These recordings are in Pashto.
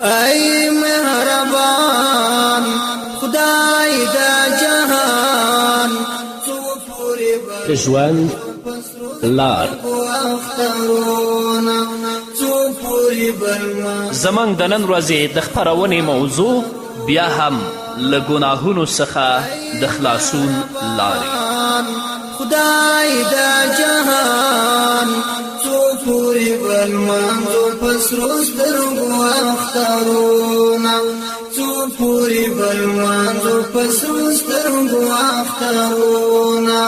ای مهربان خدای د جهان، څو پورې د ژوند لار. اخترونه، څو پورې بل؟ زموږ د نن ورځې د خپرونې موضوع بیا هم له ګناهونو څخه د خلاصون لارې. خدای د جهان، څو پورې بل منځو په سرو سترګو اخترونه، څو پورې بل منځو په سرو سترګو اخترونه،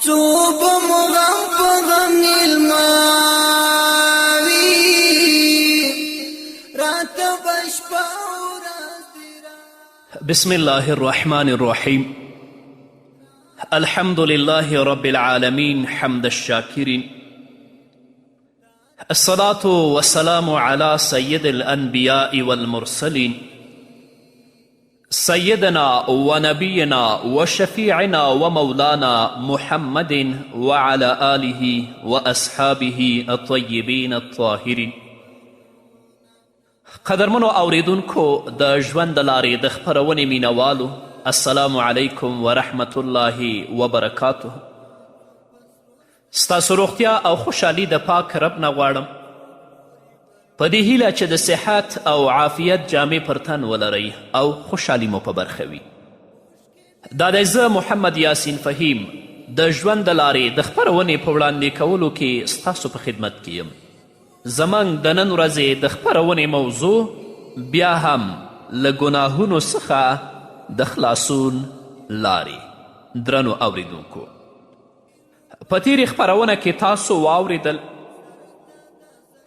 څو به مو غم په غم میلماوي، راته به شپه ورځ. بسم الله الرحمن الرحیم. الحمد لله رب العالمين، حمد الشاكرين، الصلاة والسلام على سيد الأنبياء والمرسلين، سيدنا ونبينا وشفيعنا ومولانا محمد وعلى آله وأصحابه الطيبين الطاهرين. قدرمنو اوریدونکو، د ژوند د لارې د خپرونې مینوالو، السلام علیکم ورحمت الله وبرکاته. ستاسو روغتیا او خوشحالي د پاک رب نه غواړم، په دې هیله چې د صحت او عافیت جامې پر تن ولرئ او خوشحالي مو په برخه وي. دا دی زه محمد یاسین فهیم د ژوند د لارې د خپرونې په وړاندې کولو کې ستاسو په خدمت کې یم. زموږ د نن ورځې د خپرونې موضوع بیا هم له ګناهونو څخه د خلاصون لارې. درنو اوریدونکو، په تیرې خپرونه کې تاسو واوریدل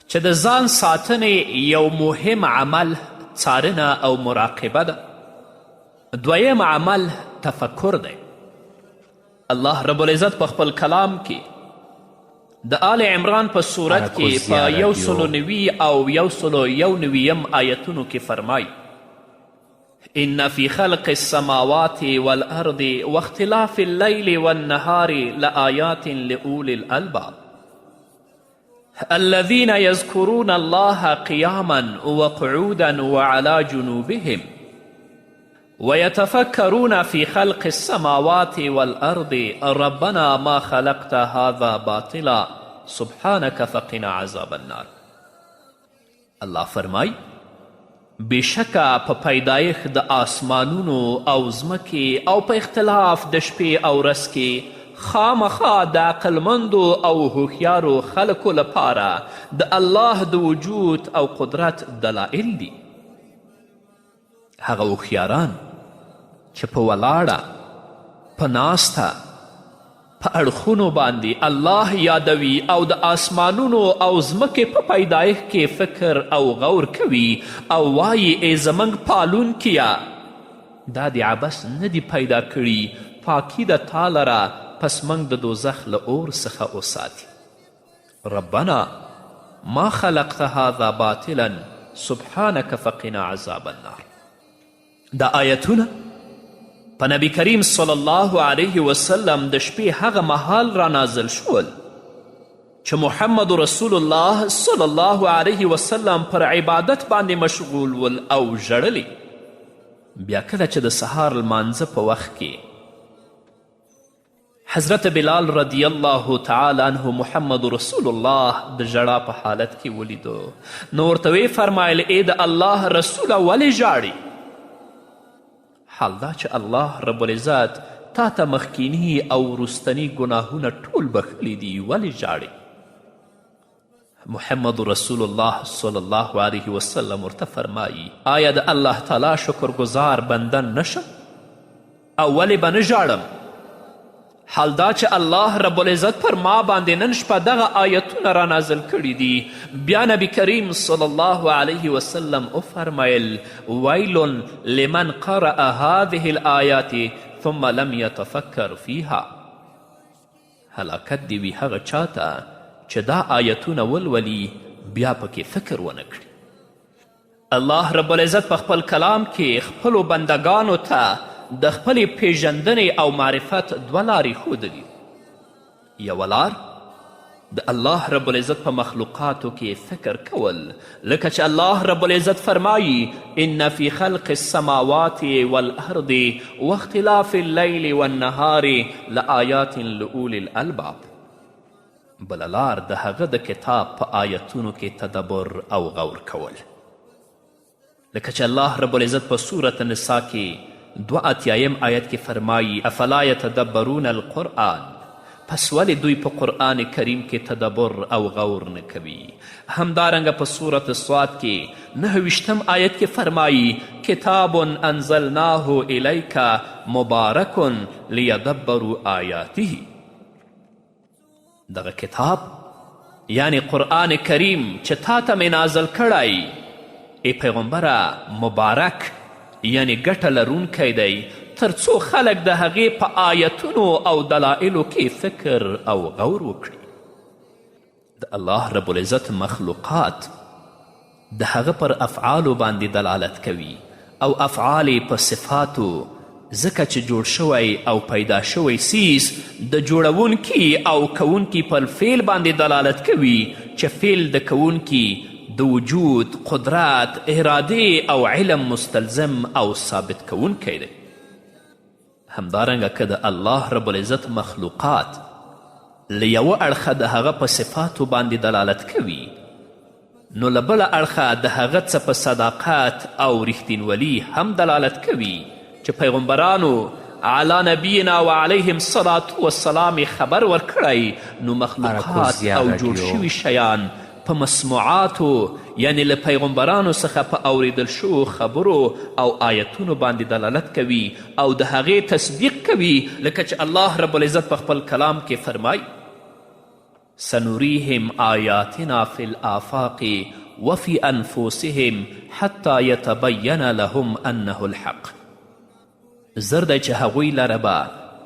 چې د ځان ساتنې یو مهم عمل څارنه او مراقبه ده، دویم عمل تفکر دی. الله رب العزت په خپل کلام کې د آل عمران په سورت کې په 190 او 191 آیتونو کې فرمایي: إن في خلق السماوات والأرض واختلاف الليل والنهار لآيات لأولي الألباب الذين يذكرون الله قياما وقعودا وعلى جنوبهم ويتفكرون في خلق السماوات والأرض ربنا ما خلقت هذا باطلا سبحانك فقنا عذاب النار. الله فرمای: بېشکه په پیدایښت د آسمانونو او ځمکې او په اختلاف د شپې او ورځ کې خامخا د عقلمندو او هوښیارو خلکو لپاره د الله د وجود او قدرت دلایل دي. هغه هوښیاران چې په ولاړه، په ناسته، په اړخونو باندې الله یادوي او د آسمانونو او ځمکې په پیدایښت کې فکر او غور کوي او وایي: ای زموږ پالونکیه، دا دې عبث نه دي پیدا کړي، پاکي ده تا لره، پس موږ د دوزخ له اور څخه وساتي. ربنا ما خلقت هذا باطلا سبحانك فقنا عذاب النار. دا آیتونه په نبی کریم صلی الله علیه وسلم د شپې هغه مهال را نازل شول چې محمد رسول الله صلی الله علیه وسلم پر عبادت باندې مشغول ول او ژړلې. بیا کله چې د سهار لمانځه په وخت کې حضرت بلال رضی الله تعالی عنه محمد رسول الله د ژړا په حالت کې ولیدو، نو ورته ویې فرمایل: ای د الله رسوله، ولې ژاړي، حال دا چې الله رب العزت تا ته مخکیني او وروستني ګناهونه ټول بښلي دي؟ ولې ژاړي؟ محمد رسول الله صلی الله علیه وسلم ورته فرمایي: آیا د الله تعالی شکرګزار بنده نشم او ولې به نه ژاړم، حال دا چې الله رب العزت پر ما باندې نن شپه دغه آیتونه را نازل کړي دي؟ بیا نبی کریم صلی الله علیه وسلم وفرمیل: ویل لمن قرأ هذه الآیات ثم لم يتفکر فیها. هلاکت دې وي هغه چاته چې دا آیتونه ولولي، بیا پکې فکر ونه کړي. الله رب العزت په خپل کلام کې خپلو بندګانو ته د خپلې پیژندنې او معرفت دوه لارې ښودلي. یوه لار د الله رب العزت په مخلوقاتو کې فکر کول، لکه چې الله رب العزت فرمایي: ان فی خلق السماوات والارض واختلاف اللیل والنهار لآیات لأولی الالباب. بله لار د هغه د کتاب په آیتونو کې تدبر او غور کول. لکه چې الله رب العزت په سورة نساء کې 82یم آیت کې فرمایي: افلا یتدبرون القرآن، پس ولې دوی په قرآن کریم کې تدبر او غور نه کوي؟ همدارنګه په سورة صاد کې 29م آیت کې فرمایي: کتاب انزلناه الیک مبارک لیدبروا آیاته. دغه کتاب یعنی قرآن کریم چې تا ته مې نازل کړی ای پیغمبره، مبارک یعنی ګټه لرونکی دی، تر څو خلک د هغې په آیتونو او دلایلو کې فکر او غور وکړي. د الله رب العزت مخلوقات د هغه پر افعالو باندې دلالت کوي او افعال یې په صفاتو، ځکه چې جوړ شوی او پیدا شوی څیز د جوړونکي او کوونکي پر فعل باندې دلالت کوي، چې فعل د کوونکي د وجود، قدرت، ارادې او علم مستلزم او ثابت کوونکی دی. همدارنګه که د الله رب العزت مخلوقات له یوه اړخه د هغه په صفاتو باندې دلالت کوي، نو له بله اړخه د هغه څه په صداقت او رښتینولي هم دلالت کوي چې پیغمبرانو علی نبینا و علیهم الصلاة والسلام یې خبر ورکړی. نو مخلوقات او جوړ شوي شیان په مسموعاتو یعنې له پیغمبرانو څخه په اوریدل شوو خبرو او آیتونو باندې دلالت کوي او د هغې تصدیق کوي، لکه چې الله رب العزت په خپل کلام کې فرمایي: سنریهم آیاتنا فی الآفاق وفی انفسهم حتی یتبین لهم انه الحق. زر دی چې هغوی لره به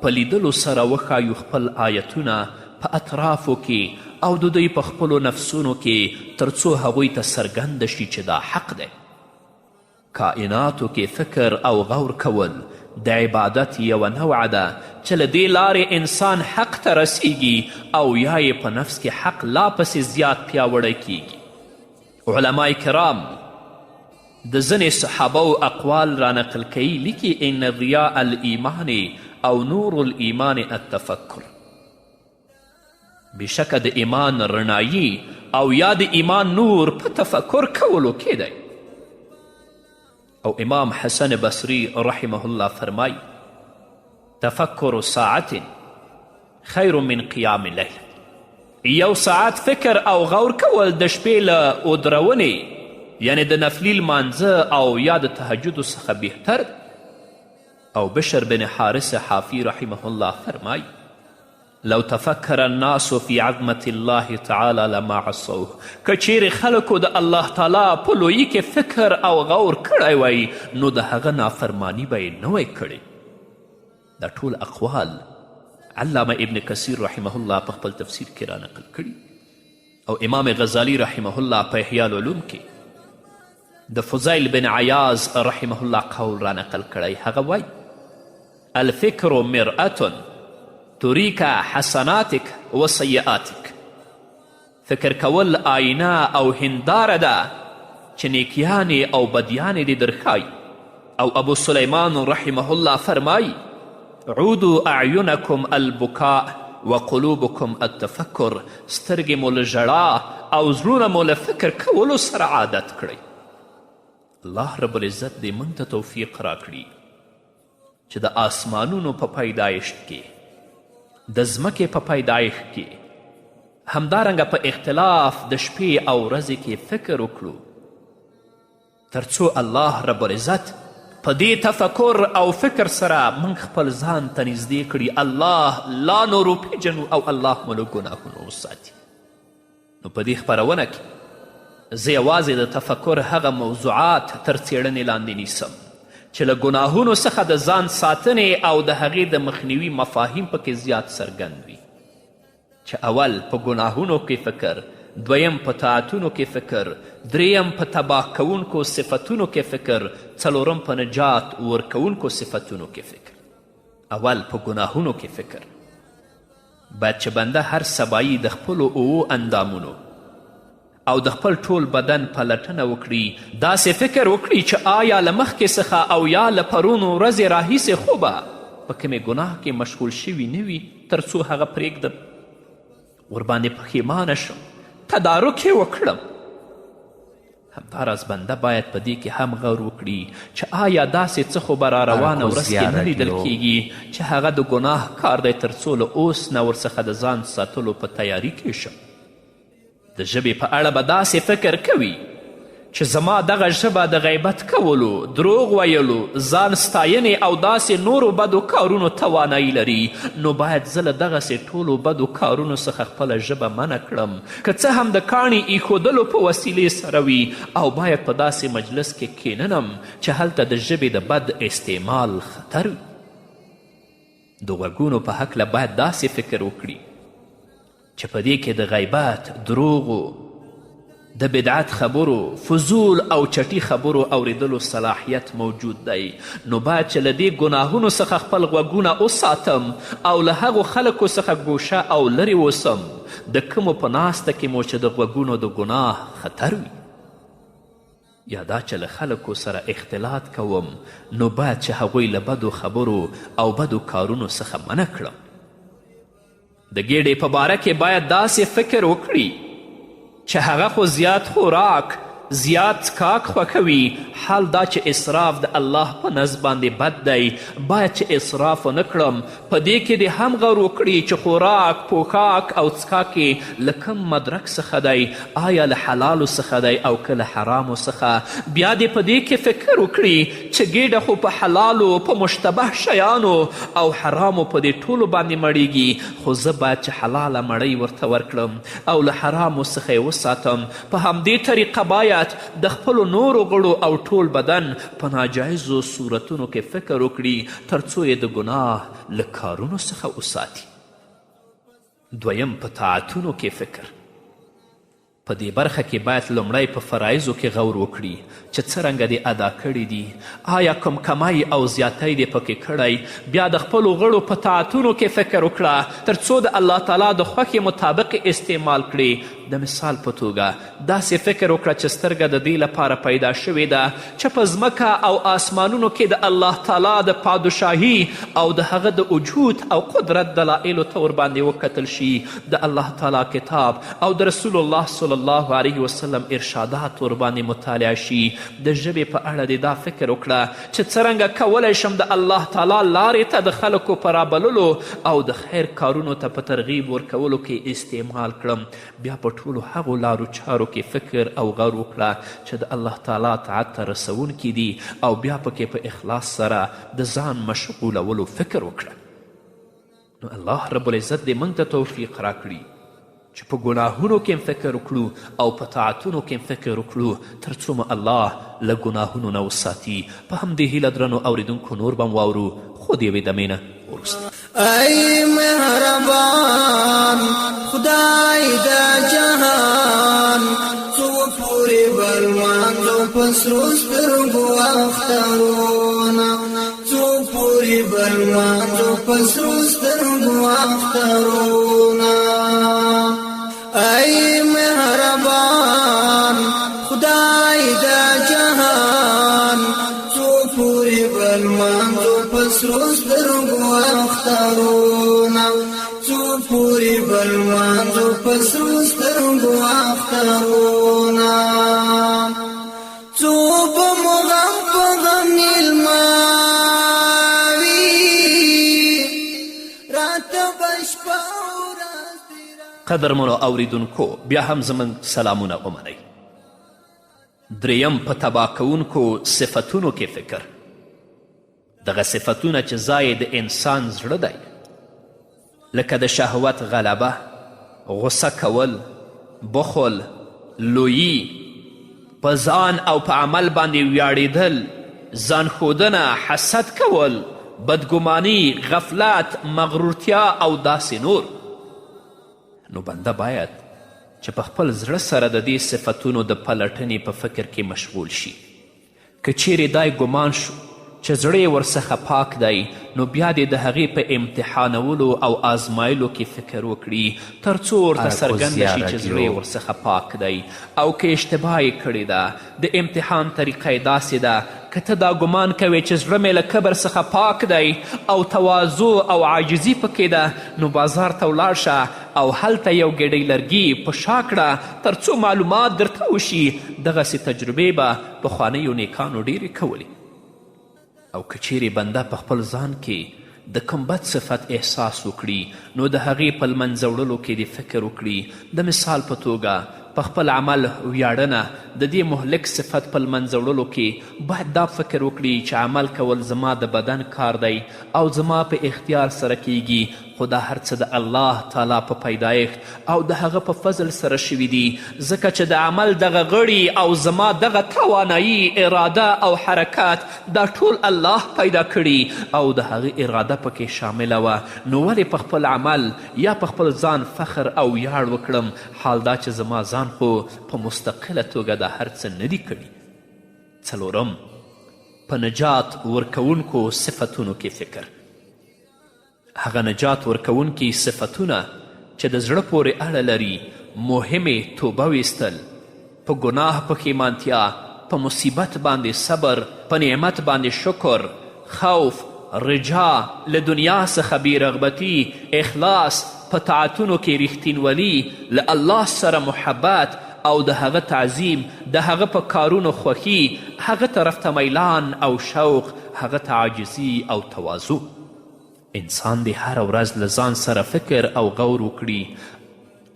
په لیدلو سره وښایو خپل آیتونه په اطرافو کې او د دوی په خپلو نفسونو کې، تر څو هغوی ته څرګنده شي چې دا حق دی. کائناتو کې فکر او غور کول د عبادت یوه نوعه ده چې له دې لارې انسان حق ته رسیږي او یا یې په نفس کې حق لا پسې زیات پیاوړی کیږي. علماء کرام د ځینې صحابو اقوال را نقل کوي، لیکي: ان ضیاء الایمان او نور الایمان التفکر. بېشکه د ایمان رڼایي او یا د ایمان نور په تفکر کولو کې دی. او امام حسن بصري رحمه الله فرمایي: تفکر ساعت خیر من قیام لیل. یو ساعت فکر او غور کول د شپې له اودرونې یعنې د نفلي لمانځه او یا د تهجدو څخه بهتر. او بشر بن حارث حافي رحمه الله فرمایي: لو تفکر الناس فی عظمت الله تعالی لما عصوه. که چیرې خلکو د الله تعالی په لویي کې فکر او غور کړی وای، نو د هغه نافرماني به یې نه وای کړې. دا ټول اقوال علامه ابن کثیر رحمه الله په خپل تفسیر کې را نقل کړي او امام غزالی رحمه الله په احیاء العلوم کې د فضیل بن عیاض رحمه الله قول را نقل کړی. هغه وایي: الفکر مرأة تریک حسناتک و سیئاتک. فکر کول آینه او هنداره ده چې نیکیانې او بدیانې دې درښایي. او ابو سلیمان رحمه الله فرمایي: عودو اعینکم البکاء وقلوبکم التفکر. سترګې مو له ژړا او زړونه مو له فکر کولو سره عادت کړئ. الله رب العزت دې موږ ته توفیق راکړي چې د آسمانونو په پیدایښت کې، د ځمکې په پیدایښت کې، همدارنګه په اختلاف د شپې او ورځې کې فکر وکړو، تر څو الله رب العزت په دې تفکر او فکر سره موږ خپل ځان ته نږدې کړي، الله لا نور وپېژنو او الله مو له ګناهونو وساتي. نو په دې خپرونه کې زه یوازې د تفکر هغه موضوعات تر څېړنې لاندې نیسم چې له ګناهونو څخه د ځان ساتنې او د هغې د مخنیوي مفاهیم پکې زیات څرګند وي، چې اول په ګناهونو کې فکر، دویم په طاعتونو کې فکر، دریم په تباه کوونکو صفتونو کې فکر، څلورم په نجات ورکوونکو صفتونو کې فکر. اول په ګناهونو کې فکر. باید چې بنده هر سبایي د خپلو اوو اندامونو او د خپل ټول بدن پلټنه وکړي، داسې فکر وکړي چې آیا له مخکې څخه او یا له پرون ورځې راهیسې خو به په کومې ګناه کې مشغول شوي نه وي تر څو هغه پرېږدم، ورباندې پښیمانه شم، تدارک یې وکړم. همداراز بنده باید په دې کې هم غور وکړي چې آیا داسې څه خو به را روانه ورځ کې نه لیدل کیږي چې هغه د ګناه کار دی تر څو له اوس نه ورڅخه د ځان ساتلو په تیاري کې شم. د ژبې په اړه به داسې فکر کوي چې زما دغه ژبه د غیبت کولو، دروغ ویلو، ځان ستاینې او داسې نورو بدو کارونو توانایی لري، نو باید زه له دغسې ټولو بدو کارونو څخه خپله ژبه منع کړم، که څه هم د کاڼي ایښودلو په وسیلې سره وي، او باید په داسې مجلس کې کښېننم چې هلته د ژبې د بد استعمال خطر وي. د غوږونو په هکله باید داسې فکر وکړي چې په دې کې د غیبت، دروغو، د بدعت خبرو، فضول او چټي خبرو اوریدلو صلاحیت موجود دی، نو باید چې له دې ګناهونو څخه خپل غوږونه وساتم او له هغو خلکو څخه ګوښه او لرې اوسم د کومو په ناسته کې مو چې د غوږونو د ګناه خطر وي. یا دا چې له خلکو سره اختلاط کوم نو باید چې هغوی له بدو خبرو او بدو کارونو څخه منع کړم. د ګیډې په باره کې باید داسې فکر وکړي چې هغه خو زیات خوراک، زیات څکاک خوښوي، حال دا چې اسراف د الله په نزد باندې بد دی، باید چې اسراف ونه کړم. په دې کې دې هم غور وکړي چې خوراک، پوښاک او څکاک یې له کوم مدرک څخه دی، آیا له حلالو څخه دی او که له حرامو څخه؟ بیا دې په دې کې فکر وکړي چې ګېډه خو په حلالو، په مشتبه شیانو او حرامو په دې ټولو باندې مړیږي، خو زه باید چې حلاله مړۍ ورته ورکړم او له حرامو څخه یې وساتم. په همدې طریقه باید د خپلو نورو غړو او ټول بدن په ناجایزو صورتونو کې فکر وکړي تر څو یې د ګناه له کارونو څخه وساتي. دویم، په طاعتونو کې فکر. په دې برخه کې باید لومړی په فرایضو کې غور وکړي چې څرنګه دې ادا کړي دي، آیا کوم کمی او زیاتی دې پکې کړی؟ بیا د خپلو غړو په طاعتونو کې فکر وکړه تر څو د الله تعالی د خوښې مطابق استعمال کړې. د مثال په توګه داسې فکر وکړه چې سترګه د دې لپاره پیدا شوې ده چې په ځمکه او آسمانونو کې د الله تعالی د پادشاهي او د هغه د وجود او قدرت دلایلو ته ورباندې وکتل شي، د الله تعالی کتاب او د رسول الله صلی الله علیه وسلم ارشادات ورباندې مطالعه شي. د ژبې په اړه دې دا فکر وکړه چې څرنګه کولی شم د الله تعالی لارې ته د خلکو په رابللو او د خیر کارونو ته په ترغیب ورکولو کې استعمال کړم. بیا په ټولو هغو لارو چارو کې فکر او غور وکړه چې د الله تعالی طاعت ته رسوونکي دي او بیا پکې په اخلاص سره د ځان مشغولولو فکر وکړه. نو الله رب العزت دې موږ ته توفیق راکړي چې په ګناهونو کې فکر وکړو او په طاعتونو کې فکر وکړو تر څو مو الله له ګناهونو نه وساتي. په همدې هیله درنو اوریدونکو نور به واورو خو د یوې دمې نه وروسته. ای مهربان خدای د جهان، څو پورې به لمانځو په سرو سترګو اخترونه، څو پورې به لمانځو په سرو سترګو اخترونه. ای مهربان خدای د جهان، څو پورې به لمانځو په سرو سترګو اخترونه، څو پورې به لمانځو په سرو سترګو اخترونه. څو به مو غم په غم میلمه وي، راته به شپه ورځ. قدرمنو اوریدونکو بیا هم زموږ سلامونه ومنئ. دریم، په تباه کوونکو صفتونو کې فکر. دغه صفتونه چې ځای د انسان زړه دی، لکه د شهوت غلبه، غصه کول، بخل، لویي، په ځان او په عمل باندې ویاړېدل، ځان ښودنه، حسد کول، بدګماني، غفلت، مغرورتیا او داسې نور. نو بنده باید چې په خپل زړه سره د دې صفتونو د پلټنې په فکر کې مشغول شي. که چیرې دا ګمان شو چې زړه یې ورڅخه پاک دی، نو بیا دې د هغې په امتحانولو او ازمایلو کې فکر وکړي، تر څو ورته څرګنده اراکوزیا شي چې زړه راډیو. یې ورڅخه پاک دی او که اشتباه یې کړې ده. د امتحان طریقه یې داسې ده، که ته دا ګمان کوې چې زړه مې له کبر څخه پاک دی او تواضع او عاجزي پکې ده، نو بازار ته ولاړ شه او هلته یو ګېډۍ لرګي په شا کړه، تر څو معلومات درته وشي. دغسې تجربې به پخوانیو نیکانو ډېرې کولې. او که چیرې بنده په خپل ځان کې د کوم بد صفت احساس وکړي، نو د هغې په لمنځه وړلو کې دې فکر وکړي. د مثال په توګه په خپل عمل ویاړنه، د دې مهلک صفت په لمنځه وړلو کې باید دا فکر وکړي چې عمل کول زما د بدن کار دی او زما په اختیار سره کیږي، خو دا هر څه د الله تعالی په پیدایښت او د هغه په فضل سره شوي دي، ځکه چې د عمل دغه غړي او زما دغه توانایي، اراده او حرکت دا ټول الله پیدا کړي او د هغه اراده پکې شامله وه، نو ولې په خپل عمل یا په خپل ځان فخر او ویاړ وکړم، حال دا چې زما ځان خو په مستقله توګه دا هر څه نه دي کړي. څلورم، په نجات ورکوونکو صفتونو کې فکر. هغه نجات ورکوونکي صفتونه چې د زړه پورې اړه لري، مهمې توبه ویستل، په ګناه پښیمانتیا، په مصیبت باندې صبر، په نعمت باندې شکر، خوف، رجا، له دنیا څخه بې رغبتي، اخلاص، په طاعتونو کې رښتینولي، له الله سره محبت او د هغه تعظیم، د هغه په کارونو خوښي، هغه طرف ته میلان او شوق، هغه ته عاجزي او تواضع. انسان دې هره ورځ له ځان سره فکر او غور وکړي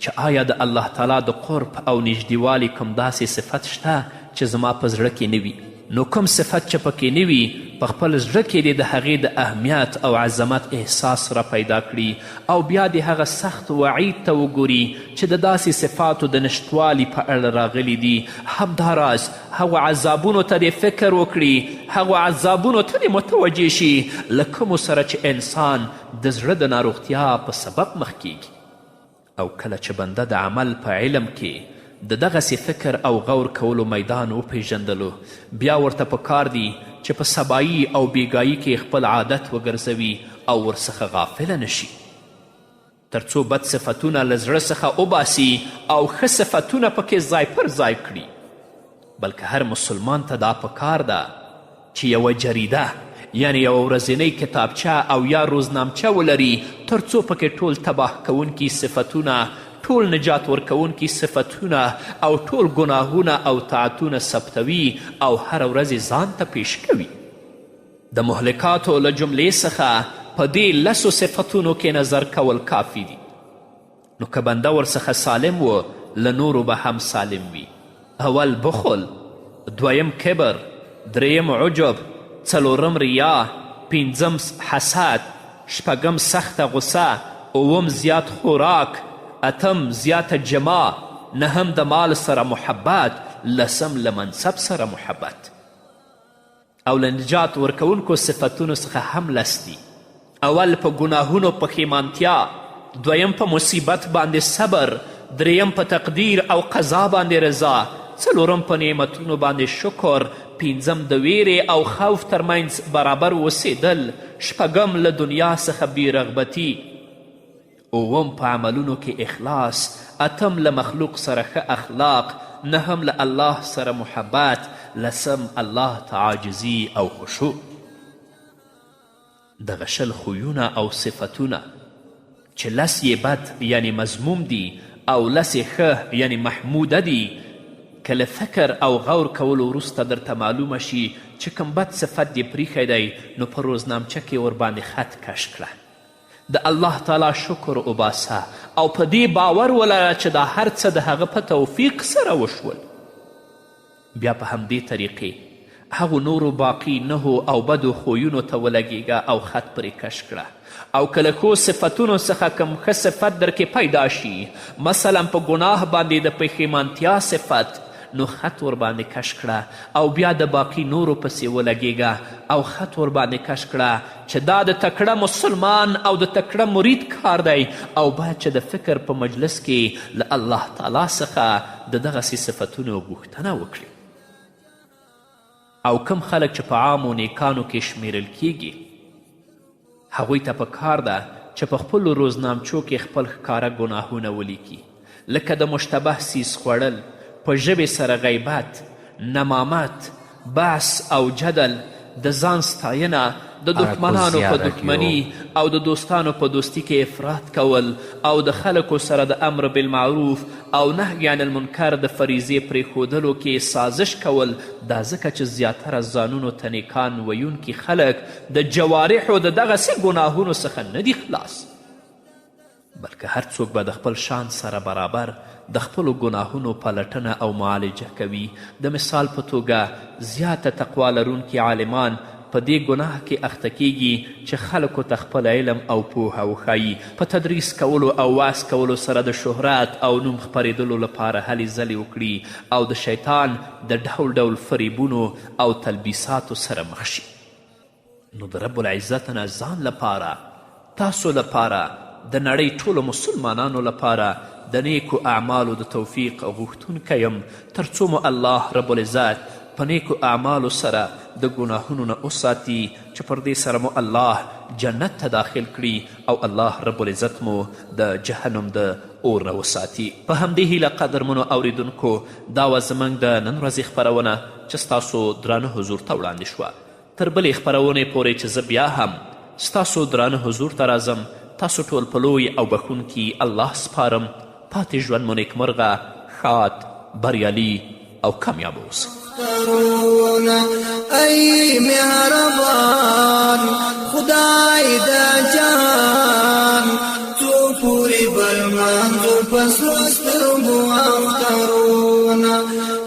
چې آیا د الله تعالی د قرب او نږدېوالي کوم داسې صفت شته چې زما په زړه کې نه وي؟ نو کوم صفت چې پکې نه وي، په خپل زړه کې دې د هغې د اهمیت او عظمت احساس را پیدا کړي او بیا دې هغه سخت وعید ته وګوري چې د داسې صفاتو د نشتوالي په اړه راغلي دي. همداراز هغو عذابونو ته دې فکر وکړي، هغو عذابونو ته دې متوجه شي له کومو سره چې انسان د زړه د ناروغتیا په سبب مخ کیږي. او کله چې بنده د عمل په علم کې د دغسې فکر او غور کولو میدان وپیژندلو، بیا ورته په کار دي چې په سبایي او بیګایي کې خپل عادت وګرځوي او ورڅخه غافله نه شي، تر څو بد صفتونه له زړه څخه وباسي او ښه صفتونه پکې ځای پر ځای کړي. بلکه هر مسلمان ته دا په کار ده چې یوه جریده یعنې یوه ورځنۍ کتابچه او یا روزنامچه ولري، تر څو پکې ټول تباه کوونکي صفتونه، ټول نجات ورکوونکي صفتونه او ټول ګناهونه او طاعتونه ثبتوي او هره ورځ یې ځان ته پیش کوي. د مهلکاتو له جملې څخه په دې لسو صفتونو کې نظر کول کافي دي. نو که بنده ورڅخه سالم و، له نورو به هم سالم وي. اول بخل، دویم کبر، دریم عجب، څلورم ریا، پنځم حسد، شپږم سخته غوسه، اووم زیات خوراک، اتم زیاته جماع، نهم د مال سره محبت، لسم له منصب سره محبت. او له نجات ورکوونکو صفتونو څخه هم لس دي. اول په ګناهونو پښیمانتیا، دویم په مصیبت باندې صبر، دریم په تقدیر او قضا باندې رضا، څلورم په نعمتونو باندې شکر، پنځم د ویرې او خوف ترمنځ برابر اوسېدل، شپږم له دنیا څخه بې رغبتي، اووم په عملونو کې اخلاص، اتم له مخلوق سره ښه اخلاق، نهم له الله سره محبت، لسم الله ته عاجزي او خشوع. دغه 20 خویونه او صفتونه چې 10 یې بد یعنې مذموم دي او 10 یې ښه یعنې محموده دي، که له فکر او غور کولو وروسته درته معلومه شي چې کوم بد صفت دې پریښی دی، نو په روزنامچه کې ورباندې خط کش کړه، د الله تعالی شکر وباسه او په دې باور ولره چې دا هر څه د هغه په توفیق سره وشول. بیا په همدې طریقې هغو نورو باقي نهو او بدو خویونو ته ولګېږه او خط پرې کش کړه. او که له ښو صفتونو څخه کوم ښه صفت درکې پیدا شي، مثلا په ګناه باندې د پښیمانتیا صفت، نو خط ورباندې کش کړه او بیا د باقي نورو پسې ولګېږه او خط ورباندې کش کړه چې دا د تکړه مسلمان او د تکړه مرید کار دی او باید چې د فکر په مجلس کې له الله تعالی څخه د دغسې صفتونو غوښتنه وکړي. او کوم خلک چې په عامو نیکانو کې شمیرل کیږي، هغوی ته په کار ده چې په خپلو روزنامچو کې خپل ښکاره ګناهونه ولیکي، لکه د مشتبه څیز خوړل، په ژبې سره غیبت، نمامت، بحث او جدل، د ځان ستاینه، د دښمنانو اراکوزیا په راډیو. دښمني او د دوستانو په دوستي کې افراط کول او د خلکو سره د امر بالمعروف او نهی عن المنکر د فریضې پرېښودلو کې سازش کول. دا ځکه چې زیاتره ځانونو ته نیکان ویونکي خلک د جوارحو د دغسې ګناهونو څخه نه دي خلاص، بلکې هر څوک به د خپل شان سره برابر د خپلو ګناهونو پلټنه او معالجه کوي. د مثال په توګه، زیاته تقوا لرونکي عالمان په دې ګناه کې اخته کیږي چې خلکو ته خپل علم او پوهه وښایي، په تدریس کولو او وعظ کولو سره د شهرت او نوم خپرېدلو لپاره هلې ځلې وکړي او د شیطان د ډول ډول فریبونو او تلبیساتو سره مخ شي. نو د رب العزت نه ځان لپاره، تاسو لپاره، د نړۍ ټولو مسلمانانو لپاره د نیکو اعمالو د توفیق غوښتونکی یم، تر څو مو الله رب العزت په نیکو اعمالو سره د ګناهونو نه وساتي، چې پر دې سره مو الله جنت ته داخل کړي او الله رب العزت مو د جهنم د اور نه وساتي. په همدې هیله قدرمنو اوریدونکو، دا وه زموږ د نن ورځې خپرونه چې ستاسو درانه حضور ته وړاندې شوه. تر بلې خپرونې پورې چې زه بیا هم ستاسو درانه حضور ته راځم، تاسو ټول په لوی او بښونکي الله سپارم. پاتې ژوند مو نیکمرغه، ښاد، بریالي او کامیاب اوسئ. اخترونه ای مهربان خدای د جهان، څو پورې بل منځو په سرو سترګو اخترونه،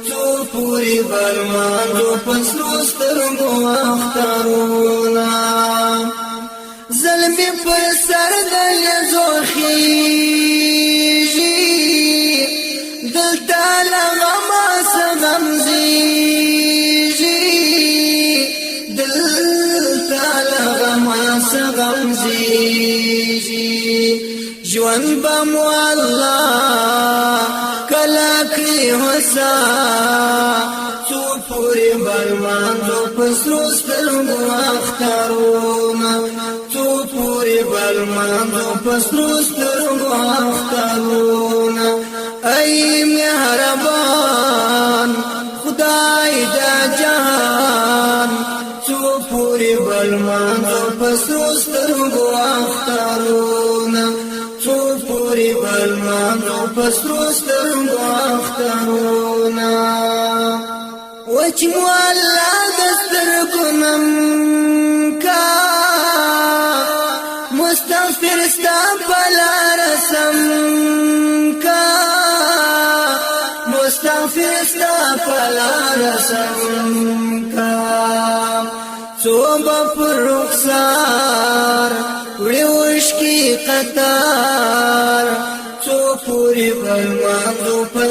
څو پورې بل منځو په سرو سترګو اخترونه. زلمی پر سر د لیزو خیژي، دلته له غمه څه غم زیږي، دلته له غمه څه غم زیږي. ژوند به مو الله کله کړي هوسا، څو پورې به لمانځو په سرو سترګو اخترونه، څو پورې به لمانځو په سرو سترګو اخترونه. ای مهربان خدای د جهان، څو پورې به لمانځو په سرو سترګو اخترونه، څو پورې به لمانځو په سرو سترګو اخترونه. وچ مو الله د سترګو نم کا، مستغفر ستا په لاره سم کا، مستغفر ستا په لاره سم کا. څو به پر رخسار وړي اوښکې قطار، څو پورې به لمانځو په